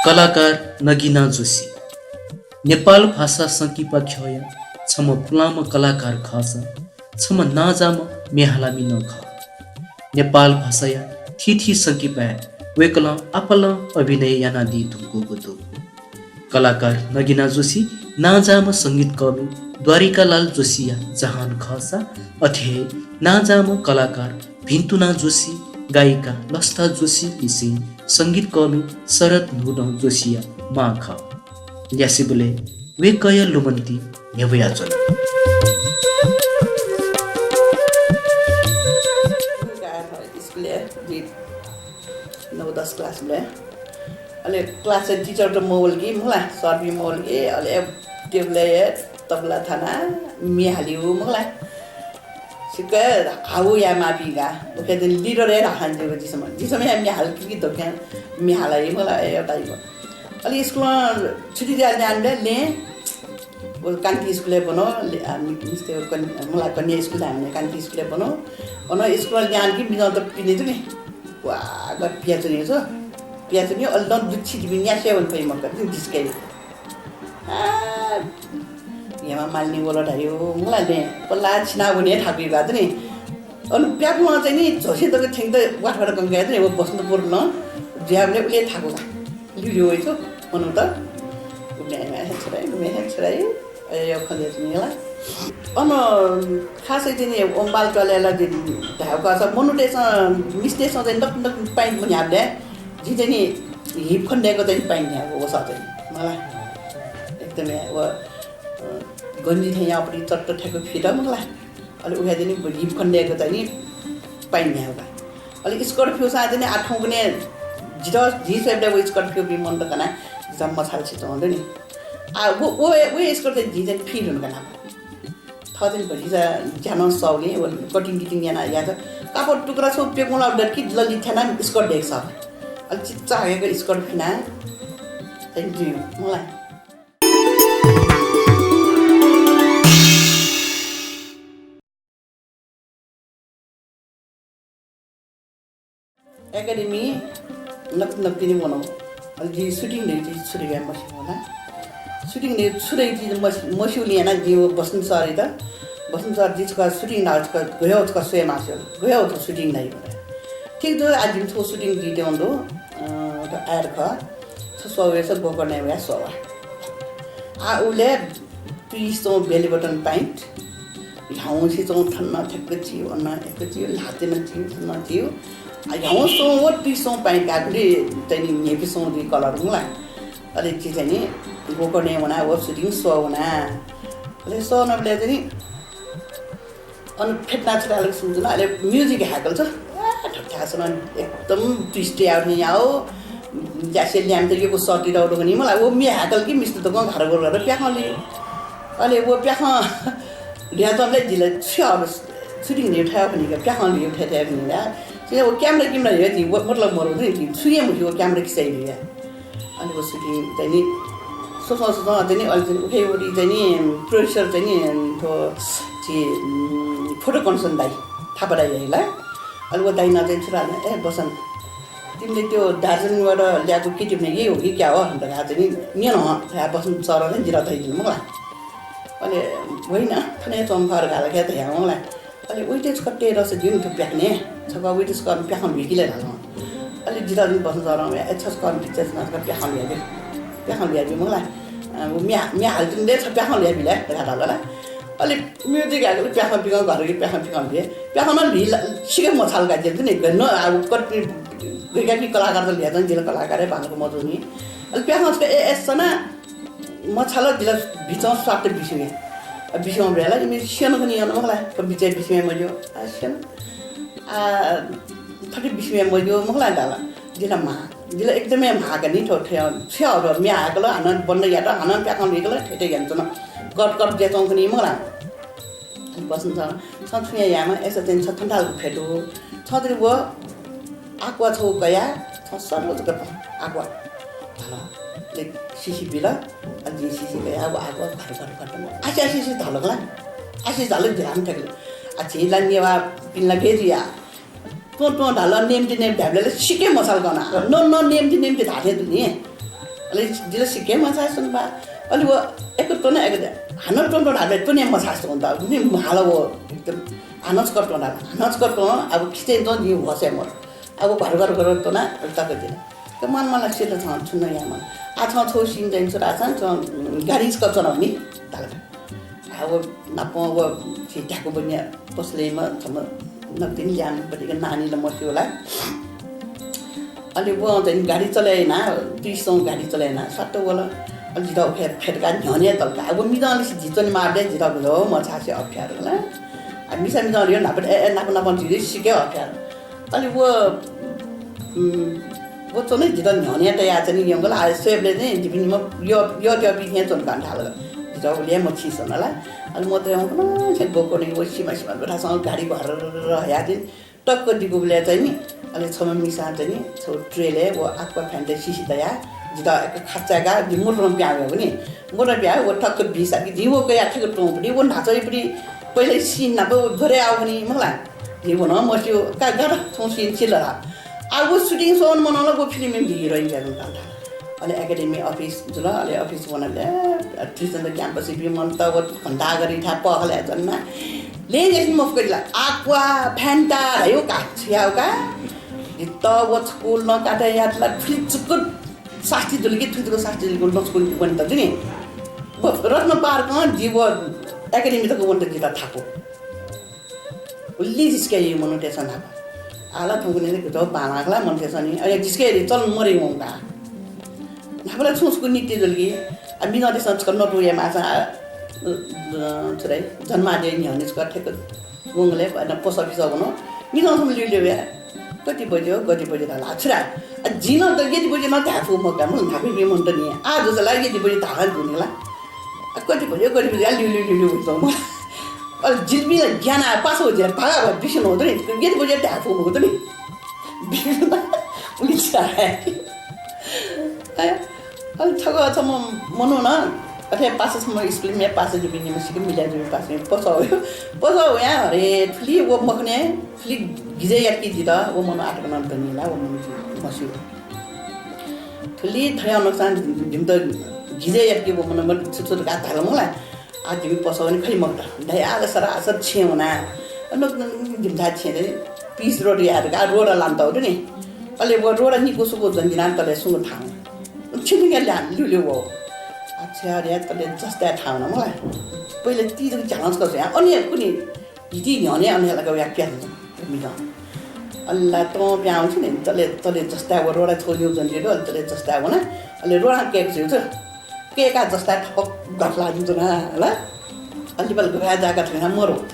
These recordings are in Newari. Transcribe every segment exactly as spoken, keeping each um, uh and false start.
कलाकार नगिना जोशी नेपाल भाषा संकिपा ख्यःया छम्ह पुलांम्ह कलाकार खःसा छम्ह नांजाःम्ह म्ये हालामि नं खः। नेपाल भाषाया थीथी संकिपाय् वय्‌कलं आपालं अभिनय यानादी धुंकूगु दु। कलाकार नगिना जोशी नांजाःम्ह संगीतकर्मी द्वारिकालाल जोशीया जहान खःसा अथे हे नांजाःम्ह कलाकार भिन्तुना जोशी, गायिका लसता जोशी लिसें संगीतकर्मी शरद न्हूदँ जोशीया मां खः। ल्यासेबलय् वय्‌कःया लुमन्ति न्ह्यब्वयाच्वन। स्कुलय् नौ दस क्लासबलय् अले क्लासय् टिचर त मवल कि मला, सर पनि मवल कि, अले टेबुलय् तबला थाना म्ये हालिउ मला। सिक्क हाउ याये माःपिं का, उखे दिन लिडर हे धाःसां जिगु जिसम। जिसम हे म्ये हाल कि धोक्यां म्ये हालाइ मला, ए, ताइगु। अले स्कुलं छुट्टी जुयाः ल्याहां बलय् लँय् व कान्ति स्कुलय् ब्वनो, ले-, आ, मि-, मिस्ते व कन-, मला कन्या स्कुल धाःम्ह कान्ति स्कुलय् ब्वनो। अन स्कुलं ल्याहां कि मिजं त पिने जुनि। वा, ग पियाच्वनी छु। पियाच्वनी, अले दँ दुच्छि जिमि न्यासे वन फइ मखु, जिं जिस्के। आ, हेमा मालिनी वल धायो, मला ने, पल्ला छिना वने थाकुइ बात नि। अन प्याकुं चाहिँ नि झोसे तक थ्यंक वाट वाट कंकाय् त व बसन्तपुर नं जुयाबलय् उले थाकु का। लिउलिउ वइ छु, मनूत। गुम्हय् हे छोराइ, गुम्हय् हे छोराइ। अय्, खँ ल्यय् च्वनी ला। अन खासै चाहिँ नि ओमपाल त्वालय् ला जिं धायेगु खःसा मनूतय्‌सं, मिस्तय्‌सं चाहिँ नक नक पाइन्ट मन्ह्याबलय् जिं चाहिँ नि हिप खनेदय्‌क चाहिँ पाइन्ट न्ह्याःगु वसः चाहिँ नि। मला एकदमै व, अ, गन्जी थें याःपट्टि चट्ट थ्याक्क फित मला। अले उखे चाहिँ नि हिप खनेदय्‌क चाहिँ नि पाइन्ट न्ह्याःगु का। अले स्कर्ट फ्यूसां चाहिँ नि आः थौंकन्हय् जितः, जिं स्वयेबलय् व स्कर्ट फ्यूपिं मनूत कनाः जितः मछाल सित हुन्थ्यो नि। आ, व, व, व स्कर्ट चाहिँ जिं चाहिँ फी धुन का नाप। थः चाहिँ भतिचा ज्या नं सःगुलिं व कटिङ किटिङ याना यात। कापड टुक्रा छौ प्यकुं ला दत कि ललित थ्याना स्कर्ट दय्‌क सः। अले चिच्चा हय्‌क स्कर्ट फिना चाहिँ जुइ मला। एकेडेमी नक नक तिनि वनौ। अले जि सुटिङ धइगु चिज छु धइगु मस्यू वना। सुटिङ धइगु छु धइगु चिज मस-, मस्यूलिं याना जि व बसन्त सरयात, बसन्त सर जि छकः सुटिङ धाःगु छकः गय् छकः स्वये मास्ति वल। गय् सुटिङ धाइ वना। ठीक दु, आः जिमि छौ सुटिङ जुइत्यं दु। अ, त आय् खः। छ स्वः वय्‌सा गोकर्णय् वया स्वः वा। आ उले तुइसं बेली बटन पाइन्ट, ह्याउँसे चाहिँ थन थ्याक्क चिउ, अन थ्याक्क चिउ, ल्हातिन चिउ, थन चिउ। आ, ह्याउँसं व तुइसं पाइन्ट का गुलि चाहिँ नि न्हेपिसं दि कलर मुला। अले जि चाहिँ नि गोकर्णय् वना व सुटिङ स्वः वना। अले स्वः वनाबलय् चाहिँ नि अन फेतना छुटालक सुन्चुन, अले म्युजिक हाकल छ। आ, ठट्ठासन एकदम ट्विस्ट याउ नि याउ। ज्यासे ल्याम त यक्व सति दौ दौ नि मला, व म्ये हाकल कि मिस्त दकं घर घर घर प्याखं लि। अले व प्याखं ल्याचंले जिले छ्याउ सुटिङ ने उठायो भनी का प्याखं लि उठायो भनी का। से व क्यामेरा किमरा हे जि व मतलब मरु नि जि छुये मुखी व क्यामेरा किसाइ लि। अले व सुटिङ चाहिँ नि सोचौं सोचौं चाहिँ नि अले चाहिँ नि उखे वरि चाहिँ नि प्रोड्युसर चाहिँ नि थ्व छि, उम्, फोटो कन्सन दाइ, थापा दाइ है ला। अले व दाइनं चाहिँ छु धाल, ए बसन्त, तिमीले त्यो दार्जिलिङबाट ल्याएको केटी भने यही हो कि क्या हो धकाः चाहिँ नि न्यन हँ धकाः बसन्त सरं चाहिँ जितः धयादिल मखु ला। अले होइन, थन हे च्वंम्ह खः धकाः ला क्या धया मखु ला। अले उइटे छकः तेह्र सय दिउँ थ्व प्याखने, छकः उइटे छकः प्याखं ल्हुइकि ले धाल। अले जितः जुन बसन्त सरं वया, ए, छ छकः पिक्चर जुन छकः प्याखं ल्हुयाबी। प्याखं ल्हुयाबी मला। अ, व म्ये, म्ये हाल जुन दे छ प्याखं ल्हुयाबी ले धकाः धाल ला। अले म्युजिक हाकल प्याखं पिकं घर कि प्याखं पिकं ल्हुये। प्याखं नं ल्हुइ ला, सिके मछाल का जितः जुन गन, आ, कति गइका कि कलाकार त ल्हुया जुन जितः कलाकार हे बांलाक मजू नि। अले प्याखं छकः ए, एस सना मछाल जितः बिचं स्वात बिस्युं या। अ, बिस्युं ब्याला, इमि स्यन खनि यन मखु ला, क बिचय् बिस्युं या मज्यू। आ, स्यन। आ, थथे बिस्युं या मज्यू मखु ला धाल। जितः म्हा, जितः एकदमै म्हा का नि थ्व, थ्व, थ्व, थ्व, म्ये हाकल, हानं बन्द यात, हानं प्याखं ल्हुइकल, थथे यानाच्वन। कट, कट ज्या च्वं खनि मखु ला। बसन्त सर, छं छु यायेमाः, एस चाहिँ छ थन्थालक फेतु। छं चाहिँ व Aqua छौ कया, छं सर्व जगत Aqua। धाल। ले सिसि बिल, अले जिं सिसि कया, व Aqua घट, घट, घट। आसि, आसि, आसि धाल गला। आसि धाल ध्यान थकल। आ, झी ला नेवाः पिन ला के जुया। त्वँ, त्वँ धाल, नेम्ति, नेम्ति धाइबलय् ला सिके मछाल गना। न, न, नेम्ति, नेम्ति धाथे दुनि। अले जितः सिक्क हे मछासे च्वना बा। अले व एक त्वना, एक हानं त्वना धाःबलय् त्वने मछासे च्वंगु दु। नि हाल व एकदम हानं छकः त्वना, हानं छकः त्वं, अब खिचय् च्वं जिं होश हे मदु। अब घर घर घर त्वना अले तक दिल। त मन मन सिल छं छुं नं याये मन। आ छं छौ scene चाहिँ छु धाःसा छं गाडी छकः च्वना नि धाल। आ व नापं व झी ढ्याकु बनिया पसलय्‌म्ह छम्ह नकतिनि ल्याय्‌म्ह पतिक नानी ला मस्यू ला। अले वं चाहिँ गाडी चले याना, दुइसं गाडी चले याना सट्ट वल। अले जितः उखे फेतका न्ह्यःने तल का। आ व मिजंलिसे झी च्वनेमाःबलय् जितः गुजो मछासे अप्यार ला। आ मिसा मिजंले न्हापा, ए, ए, नाप नाप झी सिक्क हे अप्यार। अले व, उम्, व च्वने जितः न्ह्यःने तया चाहिँ नि यंगल आ स्वयेबलय् चाहिँ जिपिं निम्ह य-, यःत्यःपिं थें च्वन का धाल। जितः उलि हे मछिं च्वन ला। अले म त यंकन छेँ गोकोने व सिमा सिमा बेथासं गाडी भरर हयादिन टक्क दिगुबलय् चाहिँ नि, अले छम्ह मिसां चाहिँ नि छौ ट्रेलय् व Aquafina शिशी तया जितः एक खाचाय्‌का जि मुद्रण प्यां वयेगु नि। मुद्रण प्यां व टक्क बिसा कि जि व कया ठिक टोंपडी व न्हाचःपडी पहिले scene नाप व भरे आव नि मला। जि व न मस्यू का गात छौ scene चिल ला। आ व shooting सोन मनल व फिल्म बी हिरोइन ब्यागुन काल। अले एकेडेमी अफिस जुल, अले अफिस वनाले, अ, त्रिचन्द्र क्याम्पस बी मन त व घण्टा गरी था पहले जन्ना। ले जैसे मफ करिला, Aquafina हयो का, छियाउ का। जितः व स्कुल न काटे यातला थुलि चुकुट सास्ती जुल कि थुलि चुकुट सास्ती जुल कि न स्कुल वन त जुनि। व रत्न पार्क जि व एकेडेमी तक वन त जितः थाकु। उलि जिस्के यु मनूतय्‌सं न्हापा। आला थौंकन्हय् गुजो बांलाक ला मनूतय्‌सं नि, अरे जिस्के रे चल मरे वंका। न्हापा ला छुं छुं नृत्य जुल कि, आ, मिजंतय्‌सं छकः नटु यायेमाःसां, आ, अ, अ, छु रे, जन्माद्यः न्ह्यःने छकः ठेक्क वंगलय्, आ, न पोसः बिसः वन। मिजंसं ल्यू ल्यू या। कति बज्यो, कति बज्यो धाल, आ, छु रे, आ, जिं नं त यति बज्यो नं धाये फु मखु का, मला न्हापायापिं मनूत नि। आ, जूसा ला यति बज्यो धाल नि ला। आ, कति बज्यो, कति बज्यो, आ, ल्यू, ल्यू, ल्यू, ल्यू, हुँ। अले जिपिं ला ग्याना पासा हो, जिला भागा भागा बिस्युं हुँदो नि, यति बज्यो धाये फु मखुत नि। उलि चाहे। अले छगः छम्ह मनू न, अथे पासा छम्ह स्कुलय् पासा जुपिं निम्ह सिक्क मिल्या जुपिं पासा पोसः वयो। पोसः वया हरे थुलि व मखने, थुलि गिजय् यात कि जितः, व मनू आःतक नं दनि ला, व मनू जि मस्यू। थुलि थ्व अनक्सां जिमित गिजय् यात कि व मनू छु छु धकाः धाल मला। आ, जिमि पोसः वने खइ मखुत। धयाः सरासर छेँ वना। अन जिमिथाय् छेँ दनि, पिच रोड याः धकाः रोड लानातःगु दु नि। अले व रोड निकू सुकू जन्जिना तले सुंगू थां। छिनिके ल्या ल्यू ल्यू वः। आ, छ्या रे तले जस्ताय् थां वना मला। पहिले ती जक झ्यालंस कस या। अने कुनि हिति न्ह्यःने अन हेला गवया प्याज मिजं। अल्ला तं प्यां छु नि, तले, तले जस्ताय् व रोडा छौ न्यू जन्जिलो, अले तले जस्ताय् वना, अले रोडा केक छु छु। केका जस्ताय् थपक गफला जुजुना, हला। अले बल गफया जाका थुना मरो।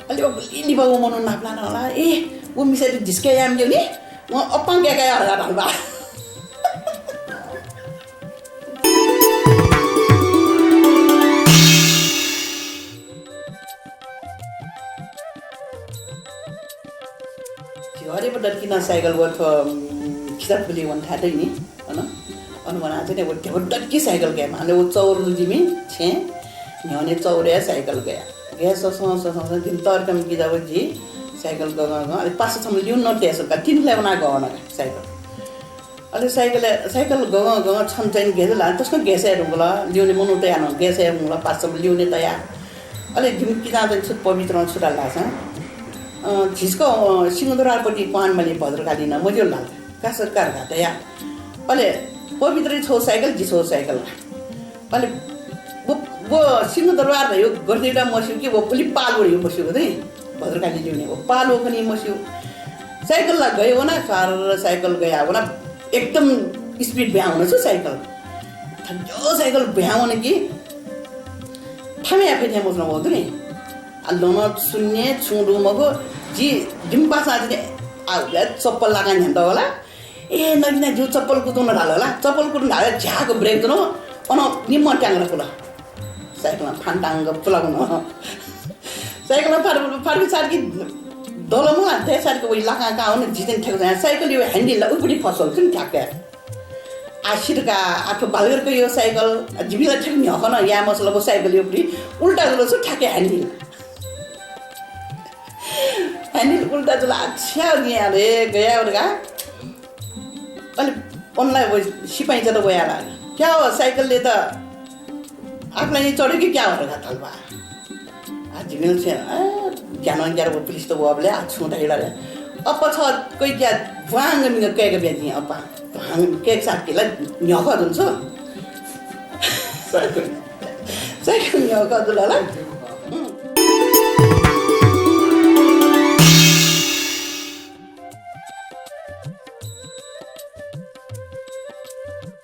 अले व लिबा व मनू नापला न हला, ए, व मिसा जिस्के याम नि, व अपां केका या हला हला। झ्यारे बदल किन साइकल व थ्व, उम्, खिचा फुली वन थाय् दइ नि, अन, अन वना चाहिँ नि व ध्यबा दक्की साइकल गया, माने व चौर जिमि छेँ, न्ह्यःने चौरया साइकल गया। गया ससं, ससं, ससं, जिमि तर्कम किजा व जि साइकल गगं गं, अले पासा छम्ह ल्यू न तेसुका, तिन खुलाय् वना गहन साइकल। अले साइकल, साइकल गगं गगं छन चाहिँ गेजला, तसकं गेसय् रुंगल, ल्यूने मनू तया न, गेसय् रुंगल, पासम ल्यूने तया। अले जिमि किजा चाहिँ छु पवित्र छुटा लासा। अ, झिसक, अ, सिंहदरबारपट्टि क्वान मले भद्रकाली न मज्यू लाल। कास कारगा तया। अले पवित्र छौ साइकल, जि छौ साइकल। अले व, व सिंहदरबार भयो, गर्दिदा मस्यू कि व पुलि पालु रह्यो मस्यू दे। भद्रकाली ल्यूने व पालु खनी मस्यू। साइकल ला गयो वना, सार साइकल गया वना, एकदम स्पिड ब्यां वन छु साइकल। थज्यो साइकल ब्यां वन कि थामे या फेथे मसन वल दे। आ लन शून्य छुं दु मगो, जि जिमि पासा जि आ चप्पल लाका न्ह्यान्त होला। ए, नगिना ज्यू चप्पल कुतुं धाल होला। चप्पल कुतुं धाल, झ्याक ब्रेक दन, अन निम्म ट्याङ्गला पुल। साइकल फान्ताङ्ग पुलागु न। साइकल फार, फार सार कि दलमुला, ते सार कि वइ लाका का वन, जितेन ठेक जाया। साइकल यो ह्यान्डिल ला उपरि फसल जुन ठ्याक्क। आ सिटका, आ थ्व बालगरको यो साइकल, आ जिमिला ठेक न्ह्यखन, या मसला वो साइकल यो उपरि उल्टा गलो छु ठ्याक्क ह्यान्डिल। ह्यान्डिल उल्टा जुल, आ छ्या दिया रे, गया रे का। अले अनलाइ व सिपाइँ जत वया ला। क्या हो साइकलले त आखलाइ चढे कि क्या हो रे धकाः धाल बा। आ, जिमिल छे, आ, ज्ञान ग्यार वो पुलिस त वो अबले आ छुं धाइला रे। अप्पा छ कोइ क्या भ्वांग मिंग कय्क ब्या जिं अप्पा। भ्वांग कय्क साथ किला न्ह्यः खः जुल छु। साइकल। साइकल न्ह्यः खः जुल ला।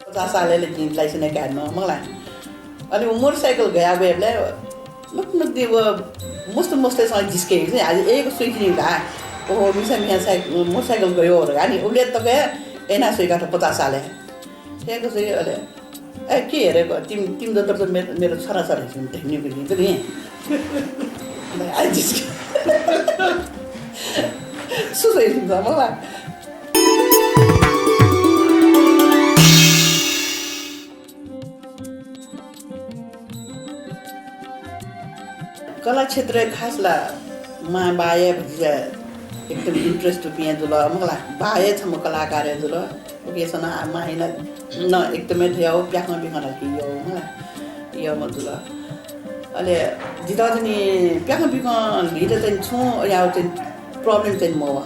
पचास सालय् जिं लाइसेन्स काये नं मखु ला। अले व मोटरसाइकल गया वयेबलय् नक नक दि व मस्त मस्त सँग जिस्के। आज एक सुइकिनी ला। ओहो, मिसा मिया साइक-, मोटरसाइकल गयो रे। अनि उले तक एना सुइका त पचास सालय्। एक सुइ अले। ए, के हेरेको? तिम, तिम दत्तर त मे-, मेरो छोरा छोरा हिजो धैनी बिनी त नि। आ जिस्के। सुसै हिजो मला। कला क्षेत्रय् खास ला मां बाया भतिजा एकदम interest पिं जुल, मखु ला, बाया छम्ह कलाकार जुल। उकिसनं आ मां नं एकदमै थ्व प्याखं पिखं धाल कि यो, मखु ला, यो म जुल। अले जितः चाहिँ प्याखं पिखं लित चाहिँ छुं याव चाहिँ problem चाहिँ मव।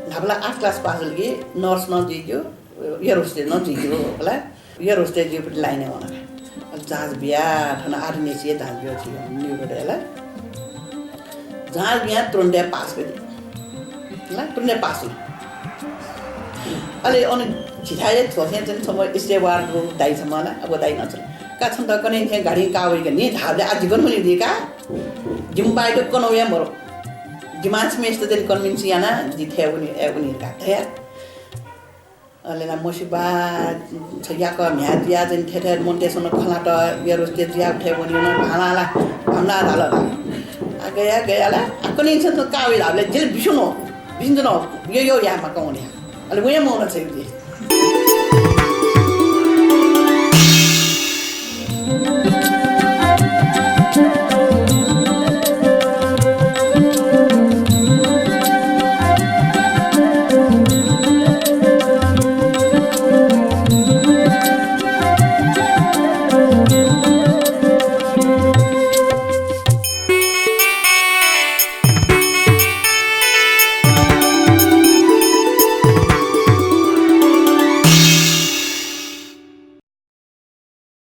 न्हापा ला आठ class पास जुल कि nurse नं जुइज्यू, air hostess नं जुइज्यू, मखु ला। Air hostess जुइपट्टि लाइनय् वन। अले जाँच बिया, थन आरएनएसीया जाँच बिया थी, न्युगुडे ला। जाँच बिया तुरुन्तय् पास बी। ला, तुरुन्तय् पास हुँ। अले अन झिथाय् झोसें चाहिँ छम्ह steward दाइ छम्ह ला, अब दाइ नं छल। का छन्त कने थें गाडी का वइक नि धाबले आ जिगन हुनि दि का। जिम बाइक कन वया मरो। जिमा छमेस्त चाहिँ convince याना, जि थ्व वनी, ए वनी का। थ्व अले ला मसिबा छ याक म्ह्याय् जुया चाहिँ थेथे मन्तेसनं खलात air hostess जुया थें वनी न भाला ला भाला धाल। आ गया गया ला आ कने छन्त का वइ धाबले जिल बिसुनो बिसिन्जनो यो यो या मा कौन या। अले वया मौन छ।